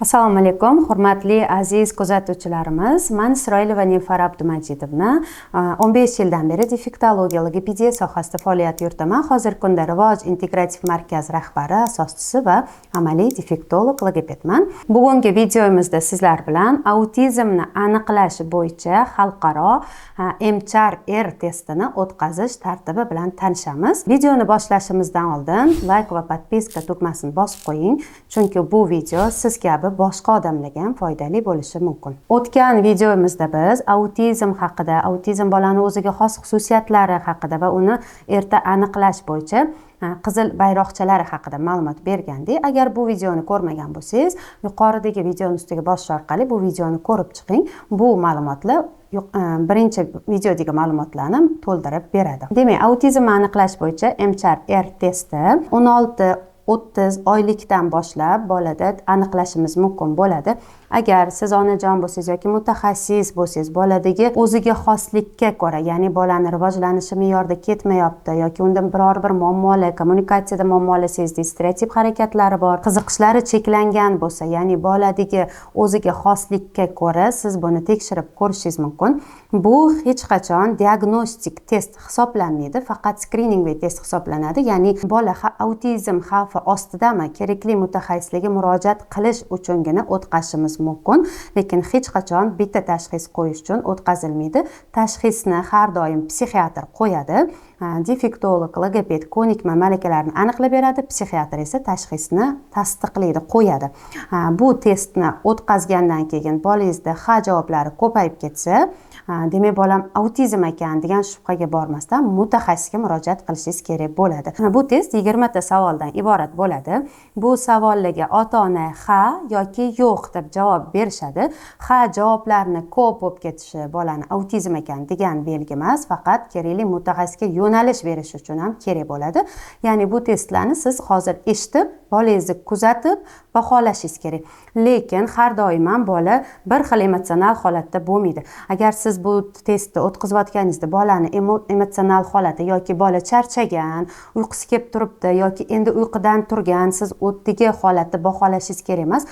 Assalomu alaykum, hurmatli aziz kuzatuvchilarimiz. Man Isroilova Nilufar Abdumajidovna, 15 yildan beri defektologiya, logopediya sohasida faoliyat yuritaman. Hozirgi kunda Rivoj integrativ markaz rahbari, asoschisi va amaliy defektolog logopedman. Bugungi videomizda sizlar bilan autizmni aniqlash bo'yicha xalqaro M-CHAT R testini o'tkazish tartibi bilan tanishamiz. Videoni boshlashimizdan oldin layk va подписка tugmasini bosib qo'ying, chunki bu video siz kabi boshqa odamlarga ham foydali bo'lishi mumkin. O'tgan videomizda biz autizm haqida, autizm bolani o'ziga xos xususiyatlari haqida va uni erta aniqlash bo'yicha qizil bayroqchalari haqida ma'lumot bergandik. Agar bu videoni ko'rmagan bo'lsangiz, yuqoridagi videoni ustiga bosish orqali bu videoni ko'rib chiqing. Bu ma'lumotlar birinchi videodagi ma'lumotlarni to'ldirib beradi. Demak, autizmni aniqlash bo'yicha M-CHAT R testi 16-30 oylikdan boshlab bolada aniqlashimiz mumkin bo'ladi. Agar siz onajon bo'lsangiz yoki mutaxassis bo'lsangiz, boladagi o'ziga xoslikka ko'ra, ya'ni bolani rivojlanishi me'yorda ketmayapti yoki unda biror bir muammolar, kommunikatsiyada muammolar sezdingiz, stereotip harakatlari bor, qiziqishlari cheklangan bo'lsa, ya'ni boladagi o'ziga xoslikka ko'ra siz buni tekshirib ko'rishingiz mumkin. Bu hech qachon diagnostik test hisoblanmaydi, faqat скрининговый test hisoblanadi. Ya'ni bola autizm xavfi ostidami, kerakli mutaxassislarga murojaat qilish uchungina o'tkazishimiz mumkin, lekin hech qachon bitta tashxis qo'yish uchun o'tkazilmaydi. Tashxisni har doim psixiatr qo'yadi. Defektolog, logoped ko'nikma, malakalarni aniqlab beradi, psixiatr esa tashxisni tasdiqlaydi, qo'yadi. Bu testni o'tkazgandan keyin bolangizda ha javoblari ko'payib ketsa, demak, bolam autizm ekan degan shubhaga bormasdan mutaxassisga murojaat qilishingiz kerak bo'ladi. Bu test 20 ta savoldan iborat bo'ladi. Bu savollarga ota ona ha yoki yo'q deb javob berishadi. Ha javoblarni ko'p bo'lib ketishi bolani autizm ekan degan belgi emas, faqat kerakli mutaxassisga yo'nalish berish uchun ham kerak bo'ladi. Ya'ni bu testlarni siz hozir eshitib, bolangizni kuzatib baholashingiz kerak. Lekin har doim ham bola bir xil emotsional holatda bo'lmaydi. Agar siz bu testni o'tkazayotganingizda bolani emotsional holati yoki bola charchagan, uyqusi kelib turibdi yoki endi uyqudan turgan, siz u yerdagi holatni baholashingiz kerak emas.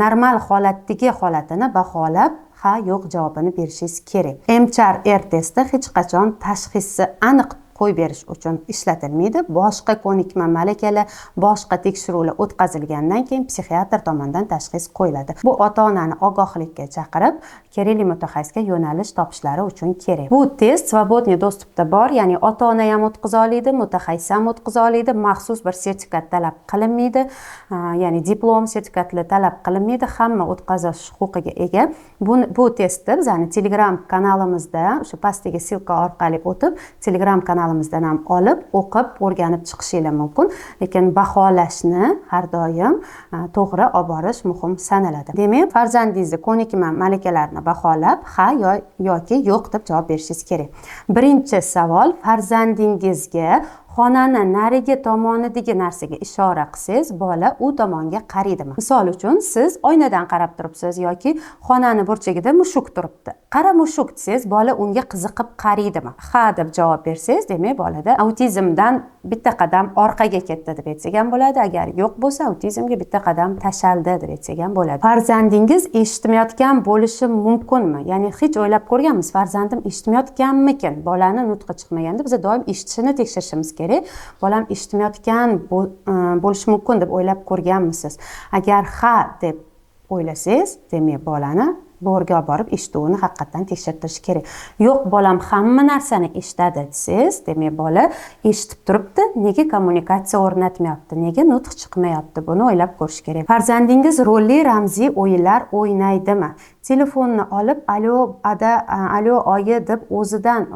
Normal holatdagi holatini baholab, ha, yo'q javobini berishingiz kerak. M-CHAT R testi hech qachon tashxisni aniq qo'yib berish uchun ishlatilmaydi. Boshqa ko'nikma, malakalar, boshqa tekshiruvlar o'tkazilgandan keyin psixiatr tomonidan tashxis qo'yiladi. Bu ota onani ogohlikka chaqirib, kerakli mutaxassisga yo'nalish topishlari uchun kerak. Bu test свободный доступ da bor, ya'ni ota ona ham o'tkaza oladi, mutaxassis ham o'tkaza oladi. Maxsus bir sertifikat talab qilinmaydi, ya'ni diplom, sertifikatlar talab qilinmaydi. Hamma o'tkazish huquqiga ega. Bu testni bizani Telegram kanalimizda, o'sha pastdagi ссылка orqali o'tib, Telegram kanalimizdan ham olib, o'qib, o'rganib chiqishinglar mumkin. Lekin baholashni har doim to'g'ri olib borish muhim sanaladi. Demak, farzandingizni ko'nikma, malakalarini baholab, ha yoki yo'q deb javob berishingiz kerak. Birinchi savol: farzandingizga xonani narigi tomonidagi narsaga ishora qilsangiz, bola u tomonga qaraydimi? Misol uchun, siz oynadan qarab turibsiz yoki xonani burchagida mushuk turibdi. "Qara, mushuk", desangiz, bola unga qiziqib qaraydimi? Ha deb javob bersangiz, demak, bolada autizmdan bitta qadam orqaga ketdi deb aytsak ham bo'ladi. Agar yo'q bo'lsa, autizmga bitta qadam tashaldi deb aytsak ham bo'ladi. Farzandingiz eshitmayotgan bo'lishi mumkinmi? Ya'ni hech o'ylab ko'rganmiz, farzandim eshitmayotganmikin? Bolani nutqi chiqmaganda biz doim eshitishini tekshirishimiz kerak. Bolam eshitmayotgan bo'lishi mumkin deb o'ylab ko'rganmisiz? Agar ha deb o'ylasangiz, demak, bolani LORga olib borib, eshituvini haqiqatdan tekshirtirish kerak. Yo'q, bolam hamma narsani eshitadi desangiz, demak, bola eshitib turibdi, nega kommunikatsiya o'rnatmayapti, nega nutq chiqmayapti, buni o'ylab ko'rish kerak. Farzandingiz rolli, ramziy o'yinlar o'ynaydimi? Telefonni olib, "Alo, ada, alo, oyi", deb o'zidan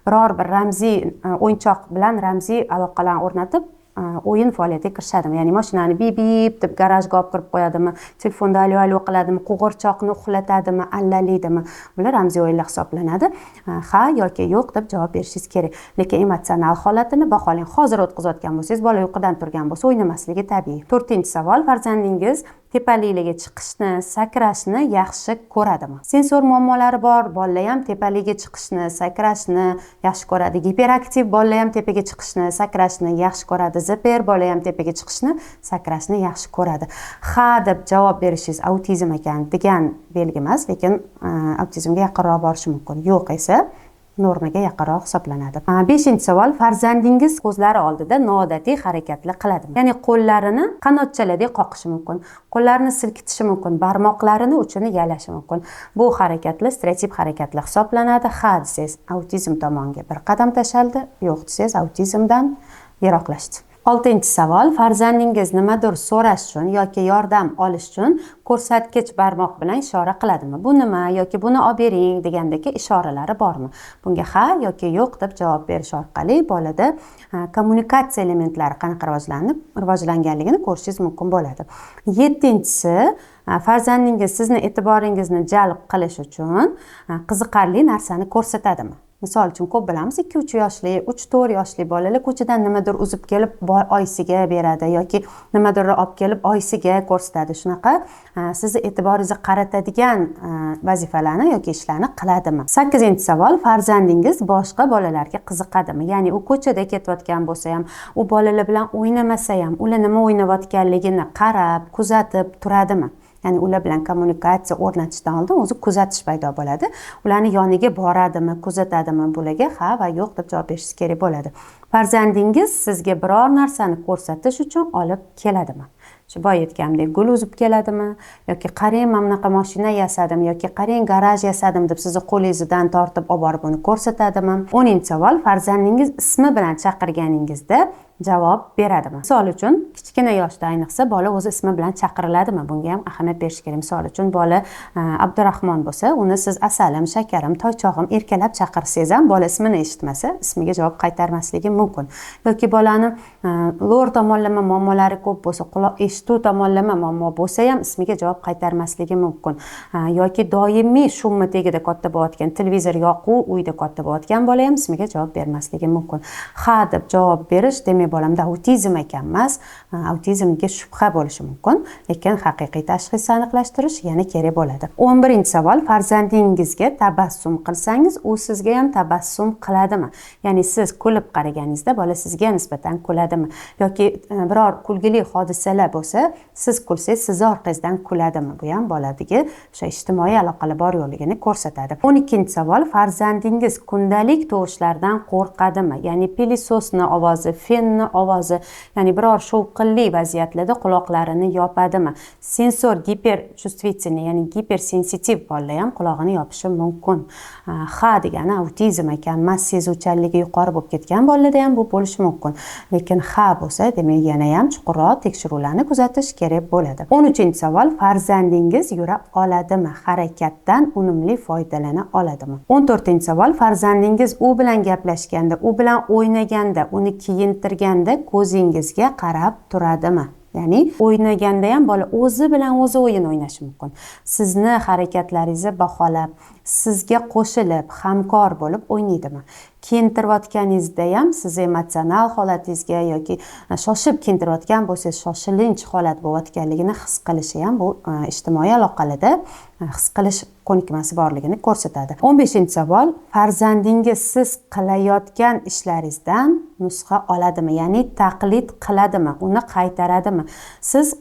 biror bir ramziy o'yinchoq bilan ramziy aloqalarni o'rnatib, o'yin faoliyatiga kirishadimi? Ya'ni mashinani bip bip deb garajga olib kirib qo'yadimi, telefonda alo, alo qiladimi, qo'g'irchoqni uxlatadimi, allalaydimi? Bular ramziy o'yinlar hisoblanadi. Ha yoki yo'q deb javob berishingiz kerak. Lekin emotsional holatini baholang. Hozir o'tkazayotgan bo'lsangiz, bola uyqudan turgan bo'lsa, o'ynamasligi tabiiy. To'rtinchi savol: farzandingiz tepaliklarga chiqishni, sakrashni yaxshi ko'radimi? Sensor muammolari bor bolalar ham tepalikka chiqishni, sakrashni yaxshi ko'radi. Giperaktiv bolalar ham tepaga chiqishni, sakrashni yaxshi ko'radi. ZPR bola ham tepaga chiqishni, sakrashni yaxshi ko'radi. Ha deb javob berishingiz autizm ekan degan belgi emas, lekin autizmga yaqinroq borishi mumkin. Yo'q esa normaga yaqinroq hisoblanadi. 5-savol. Farzandingiz ko'zlari oldida noodatiy harakatlar qiladimi? Ya'ni qo'llarini qanotchalardek qoqishi mumkin, qo'llarini silkitishi mumkin, barmoqlarini uchini yalashi mumkin. Bu harakatlar stereotip harakatlar hisoblanadi. Ha desangiz autizm tomonga bir qadam tashaldi, yo'q desangiz autizmdan yiroqlashdi. 6-savol. Farzandingiz nimadir so'rash uchun yoki yordam olish uchun ko'rsatkich barmoq bilan ishora qiladimi? Bu nima yoki buni olib bering degandagi ishoralari bormi? Bunga ha yoki yo'q deb javob berish orqali bolada kommunikatsiya elementlari qanaqa rivojlanganligini ko'rishingiz mumkin bo'ladi. 7-si, farzandingiz sizni e'tiboringizni jalb qilish uchun qiziqarli narsani ko'rsatadimi? Misol uchun, ko'p bilamiz, 2-3 yoshli, 3-4 yoshli bolalar ko'chadan nimadir uzib kelib oyisiga beradi yoki nimadir olib kelib oyisiga ko'rsatadi. Shunaqa sizni e'tiboringizni qaratadigan vazifalarni yoki ishlarni qiladimi? 8-savol. Farzandingiz boshqa bolalarga qiziqadimi? Ya'ni u ko'chada ketayotgan bo'lsa ham, u bolalar bilan o'ynamasa ham, ular nima o'ynayotganligini qarab, kuzatib turadimi? Ya'ni ular bilan kommunikatsiya o'rnatishdan oldin o'zi kuzatish paydo bo'ladi. Ularni yoniga boradimi, kuzatadimi? Bularga ha va yo'q deb javob berishingiz kerak bo'ladi. Farzandingiz sizga biror narsani ko'rsatish uchun olib keladimi? Shu boya aytganimdek, gul uzib keladimi yoki qarang, mana bunaqa mashina yasadim yoki qarang, garaj yasadim deb sizni qo'lingizdan tortib olib borib uni ko'rsatadimi? 10-savol. Farzandingiz ismi bilan chaqirganingizda javob beradimi? Misol uchun, kichkina yoshda ayniqsa bola o'zi ismi bilan chaqiriladimi? Bunga ham ahamiyat berish kerak. Misol uchun, bola Abdurahmon bo'lsa, uni siz asalim, shakarim, toychog'im erkalab chaqirsangiz ham bola ismini eshitmasa, ismiga javob qaytarmasligi mumkin. Yoki bolani lor tomonlama muammolari ko'p bo'lsa, quloq eshituv tomonlama muammo bo'lsa ham ismiga javob qaytarmasligi mumkin. Yoki doimiy shumni tagida katta bo'layotgan, televizor yoquv uyda katta bo'layotgan bola ham ismiga javob bermasligi mumkin. Ha deb javob berish demak bolamda autizm ekan emas, autizmga shubha bo'lishi mumkin, lekin haqiqiy tashxisni aniqlashtirish yana kerak bo'ladi. 11-savol. Farzandingizga tabassum qilsangiz, u sizga ham tabassum qiladimi? Ya'ni siz kulib qaraganingizda bola sizga nisbatan kuladimi? Yoki biror kulgili hodisalar bo'lsa, siz kulsangiz, sizni orqangizdan kuladimi? Bu ham boladagi o'sha ijtimoiy aloqalar bor yo'qligini ko'rsatadi. 12-savol. Farzandingiz kundalik tovushlardan qo'rqadimi? Ya'ni pilisosni ovozi, fenni ovozi, ya'ni biror shovqinli vaziyatlarda quloqlarini yopadimi? Sensor giperchувствительный, ya'ni gipersensitiv bolalar ham qulog'ini yopishi mumkin. Ha degani autizm ekan emas, sezuvchanligi yuqori bo'lib ketgan bolalarda ham bu bo'lishi mumkin. Lekin ha bo'lsa, demak yana ham chuqurroq tekshiruvlarni kuzatish kerak bo'ladi. 13-savol. Farzandingiz yura oladimi? Harakatdan unumli foydalana oladimi? 14-savol. Farzandingiz u bilan gaplashganda, u bilan o'ynaganda, uni kiyintirganda ko'zingizga qarab turadimi? Ya'ni o'ynaganda ham bola o'zi bilan o'zi o'yin o'ynashi mumkin. Sizni harakatlaringizni baholab, sizga qo'shilib, hamkor bo'lib o'ynaydimi? Kiyintirayotganingizda ham siz emotsional holatingizga yoki shoshib kiyintirayotgan bo'lsangiz, shoshilinch holat bo'layotganligini his qilishi ham bu ijtimoiy aloqalarda his qilish ko'nikmasi borligini ko'rsatadi. 15-savol. Farzandingiz siz qilayotgan ishlaringizdan nusxa oladimi? Ya'ni taqlid qiladimi? Uni qaytaradimi? Siz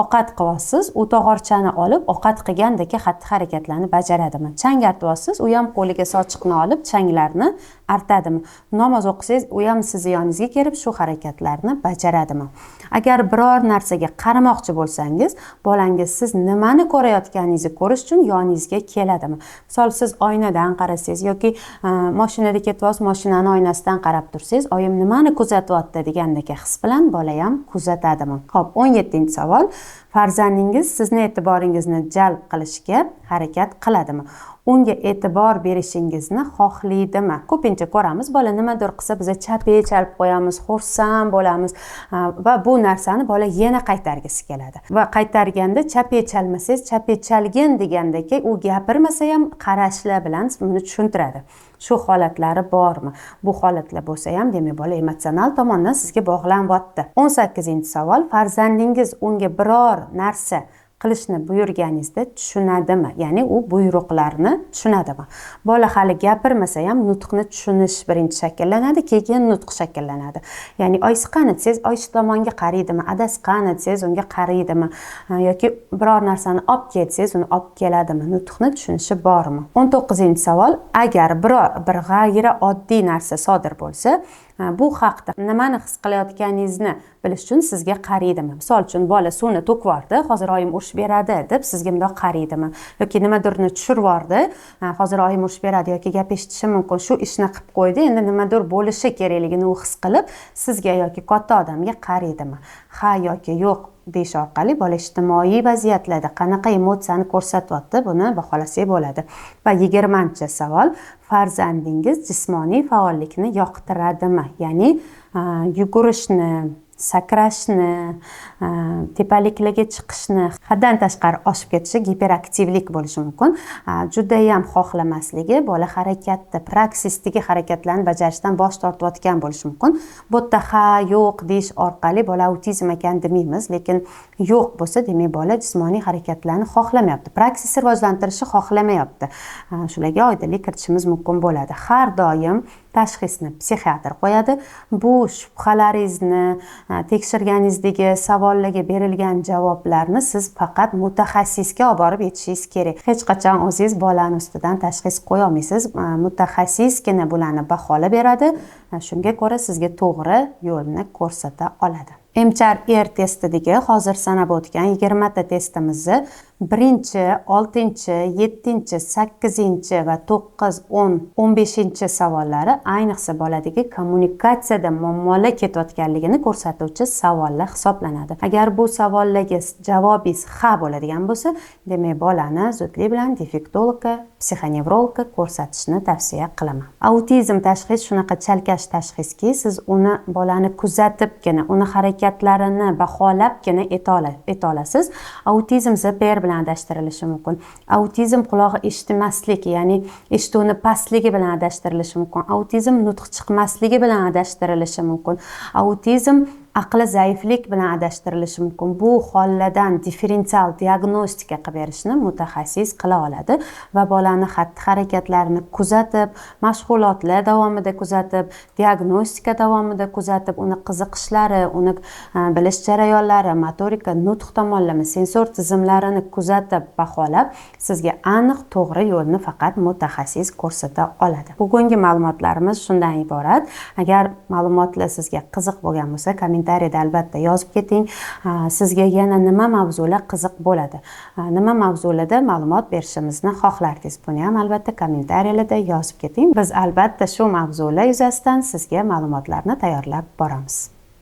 ovqat qilyapsiz, u tog'orchani olib ovqat qilgandek xatti-harakatlarni bajaradimi? Chang artyapsiz, u ham qo'liga sochiqni olib changlarni artadimi? Namoz o'qisangiz, u ham sizni yoningizga kelib shu harakatlarni bajaradimi? Agar biror narsaga qaramoqchi bo'lsangiz, bolangiz siz nimani ko'rayotganingizni ko'rish uchun yoningizga keladimi? Misol, siz oynadan qarasangiz yoki mashinada ketyapsiz, mashinani oynasidan qarab tursangiz, oyim nimani kuzatyapti degandek his bilan bola ham kuzatadimi? Xo'p, 17-savol. Farzandingiz sizni e'tiboringizni jalb qilishga harakat qiladimi? Unga e'tibor berishingizni xohlaydimi? Ko'pincha ko'ramiz, bola nimadir qilsa, biz chapak chalib qo'yamiz, xursand bo'lamiz va bu narsani bola yana qaytargisi keladi. Va qaytarganda chapak chalmasangiz, chapak chalgin degandek u gapirmasa ham qarashlar bilan buni tushuntiradi. Shu holatlari bormi? Bu holatlar bo'lsa ham, demak bola emotsional tomondan sizga bog'lanyapti. 18-savol. Farzandingiz unga biror narsa qilishni buyurganingizda tushunadimi? Ya'ni u buyruqlarni tushunadimi? Bola hali gapirmasa ham nutqni tushunish birinchi shakllanadi, keyin nutq shakllanadi. Ya'ni oyisi qani desangiz, oyisi tomonga qaraydimi, adasi qani desangiz, unga qaraydimi yoki biror narsani olib kel desangiz, uni olib keladimi? Nutqni tushunishi bormi? 19-savol. Agar biror bir g'ayrioddiy narsa sodir bo'lsa, bu haqda nimani his qilayotganingizni bilish uchun sizga qaraydimi? Misol uchun, bola suvni to'kib yubordi, hozir oyim urishib beradi deb sizga bundoq qaraydimi yoki nimadirni tushirib yubordi, hozir oyim urishib beradi yoki gap eshitishi mumkin, shu ishni qilib qo'ydi, endi nimadir bo'lishi kerakligini u his qilib sizga yoki katta odamga qaraydimi? Ha yoki yo'q deyish orqali bola ijtimoiy vaziyatlarda qanaqa emotsiyani ko'rsatyapti, buni baholasak bo'ladi. Va 20-savol. Farzandingiz jismoniy faollikni yoqtiradimi? Ya'ni yugurishni, sakrashni, tepaliklarga chiqishni, haddan tashqari oshib ketishi giperaktivlik bo'lishi mumkin. Judayam xohlamasligi, bola harakatda, praksisdagi harakatlarni bajarishdan bosh tortayotgan bo'lishi mumkin. Bu yerda ha, yo'q deyish orqali bola autizm ekan demaymiz, lekin yo'q bo'lsa, demak, bola jismoniy harakatlarni xohlamayapti, praksisni rivojlantirishni xohlamayapti. Shularga oydinlik kiritishimiz mumkin bo'ladi. Har doim tashxisni psixiatr qo'yadi. Bu shubhalaringizni, tekshirganingizdagi savollarga berilgan javoblarni siz faqat mutaxassisga olib borib aytishingiz kerak. Hech qachon o'zingiz bolani ustidan tashxis qo'ya olmaysiz. Mutaxassisgina bularni baholab beradi. Shunga ko'ra sizga to'g'ri yo'lni ko'rsata oladi. M-CHAT-R testidagi hozir sanab o'tgan 20 ta testimizni 1-chi, 6-chi, 7-chi, 8-chi va 9, 10, 15 savollari ayniqsa boladagi kommunikatsiyada muammolar ketayotganligini ko'rsatuvchi savollar hisoblanadi. Agar bu savollarga javobingiz ha bo'ladigan bo'lsa, demak, bolani zudlik bilan defektologga, psixonevrologga ko'rsatishni tavsiya qilaman. Autizm tashxis shunaqa chalkash tashxiski, siz uni bolani kuzatibgina, uni harakatlarini baholabgina eta olasiz. Autizm ЗПР bilan adashtirilishi mumkin. Autizm qulog'i eshitmaslik, ya'ni eshituvni pastligi bilan adashtirilishi mumkin. Autizm nutq chiqmasligi bilan adashtirilishi mumkin. Autizm aqli zaiflik bilan adashtirilishi mumkin. Bu hollardan differensial diagnostika qilib berishni mutaxassis qila oladi va bolani xatti harakatlarini kuzatib, mashg'ulotlar davomida kuzatib, diagnostika davomida kuzatib, uni qiziqishlari, uni bilish jarayonlari, motorika, nutq tomonlama, sensor tizimlarini kuzatib, baholab, sizga aniq to'g'ri yo'lni faqat mutaxassis ko'rsata oladi. Bugungi ma'lumotlarimiz shundan iborat. Agar ma'lumotlar sizga qiziq bo'lgan bo'lsa, kommentariyada albatta yozib keting. Sizga yana nima mavzular qiziq bo'ladi, nima mavzularda ma'lumot berishimizni xohlardingiz, buni ham albatta kommentariyalarda yozib keting. Biz albatta shu mavzular yuzasidan sizga ma'lumotlarni tayyorlab boramiz.